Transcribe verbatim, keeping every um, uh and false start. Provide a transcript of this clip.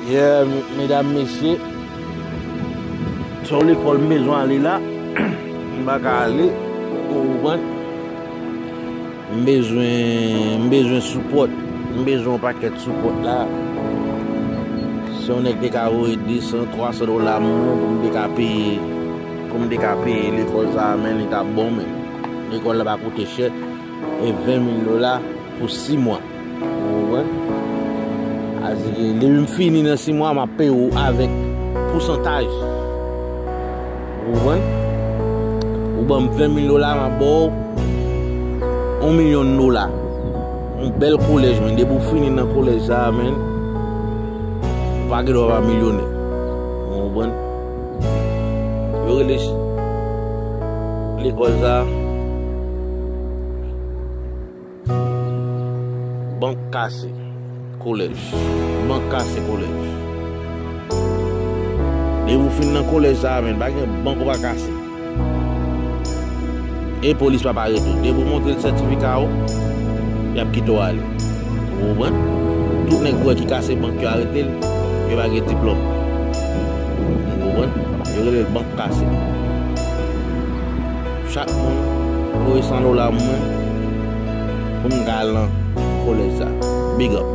Yeah, medam, mesye, se yon lekòl m bezwen ale la. M pa ka ale, ou konprann? M bezwen, m bezwen sipòt. M bezwen yon pakèt sipòt la. Si yon nèg te ka voye de san, twa san dola ban mwen pou m te ka peye, pou m te ka peye lekòl sa a, men li t ap bon, men lekòl la pa koute chè. E ven mil dola pou sis mwa. Ou konprann? Sa vle di ke depi m fini nan sis mwa, m ap peye w avèk pousantaj. Ou konprann? Ou ban m ven mil dola, m ap ba w yon milyon dola. Yon bèl kolèj, men depi w fini nan kolèj sa a, men, ou pa gen dwa pa milyonè. Ou konprann? Yo rele lekòl sa a Bank Kase Kolèj. Bank Kase Kolèj. Depi w fin nan kolèj sa a, men, pa gen bank ou pa kase. E polis p ap arete w. Depi w montre l sètifika ou, y ap kite w ale. Ou konprann? Tout nèg ou wè ki kase bank yo arete l, yo pa gen diplòm. Ou konprann? Yo rele l bank kase. Chak moun voye san dola pou mwen pou m ka al nan kolèj sa. Big up.